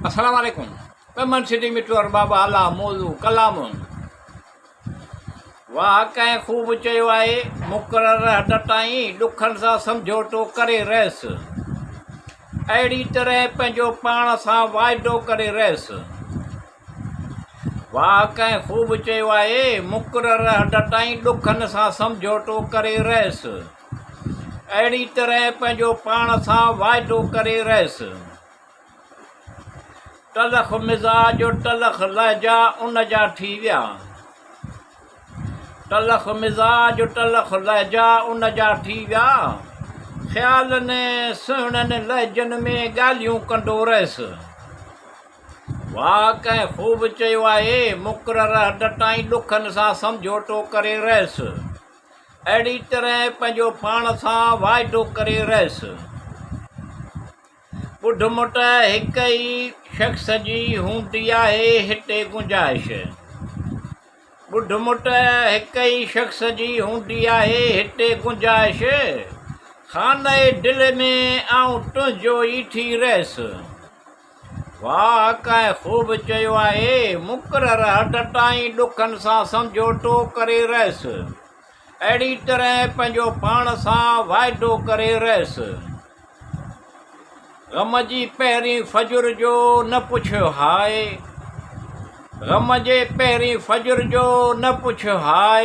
السلام عليڪم پمن سٽي مٺو ارباب اعليٰ موضوع ڪلام واهه ڪنهن خوب چيو آهي مقرر حد تائين ڏکن سان سمجهوتو ڪري رهيس اهڙي طرح پنهنجو پاڻ سان واعدو ڪري رهيس واهه ڪنهن خوب چيو آهي مقرر حد تائين ڏکن سان سمجهوتو ڪري رهيس اهڙي طرح پنهنجو پاڻ سان واعدو ڪري رهيس تلخ مزاج تلخ لهجا ان جا ٿي ويا. تلخ مزاج تلخ لهجا ان جا ٿي ويا. خيالن سهڻن لهجن ۾ ڳالهيون ڪندو رهيس. واهه ڪنهن خوب چيو آهي، مقرر حد تائين ڏکن سان سمجهوتو ڪري رهيس. اهڙي طرح پنهنجو پاڻ سان واعدو ڪري رهيس. ٻڍ مٽ هڪ ئي شخص جي هوندي آهي هتي گنجائش. ٻڍ مٽ هڪ ئي شخص جي هوندي آهي هتي گنجائش. خانه دل ۾ آئون تنهنجو ئي ٿي رهيس. واهه ڪنهن خوب چيو آهي، مقرر حد تائين ڏکن سان سمجهوتو ڪري رهيس. اهڙي طرح پنهنجو پاڻ سان واعدو ڪري رهيس. غم جي پهرين فجر جو نه پڇ هاء غم جي پهرين فجر جو نه پڇ هاء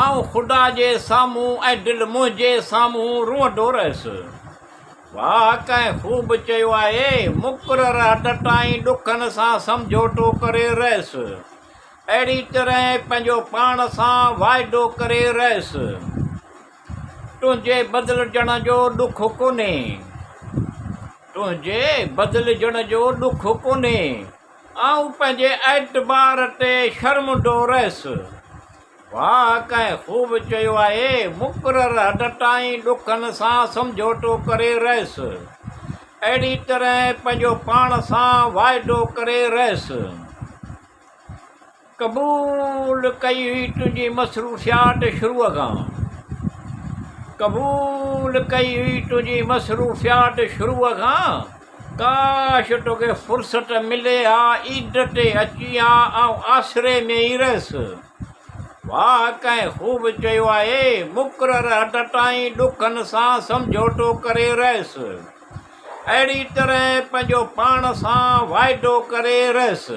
آئون خدا جي سامهون ۽ دل منهنجي سامهون روئندو رهيس. واهه ڪنهن خوب چيو آهي، مقرر حد تائين ڏکن سان سمجهوتو ڪري رهيس. اهڙي طرح پنهنجو پاڻ سان واعدو ڪري رهيس. تنهنجي بدلجڻ جو ڏک ڪونهي. تنهنجي بدلجڻ جو ڏک ڪونهي. آئون پنهنجي اعتبار تي شرمندو رهيس. واهه ڪنهن خوب چيو آهي، مقرر حد تائين ڏکن سان سمجهوتو ڪري رهيس. اهڙي طرح پنهنجو پاڻ سان واعدو ڪري رهيس. قبول ڪئي هئي تنهنجي مصروفيات شروع کان قبول ڪئي هئي تنهنجي مصروفيات شروع کان ڪاش توکي فرصت ملي ها عيد تي اچين ها آئون آسري ۾ ئي رهيس واهه ڪنهن خوب چيو آهي مقرر حد تائين ڏکن سان سمجهوتو ڪري رهيس اهڙي طرح پنهنجو پاڻ سان واعدو ڪري رهيس.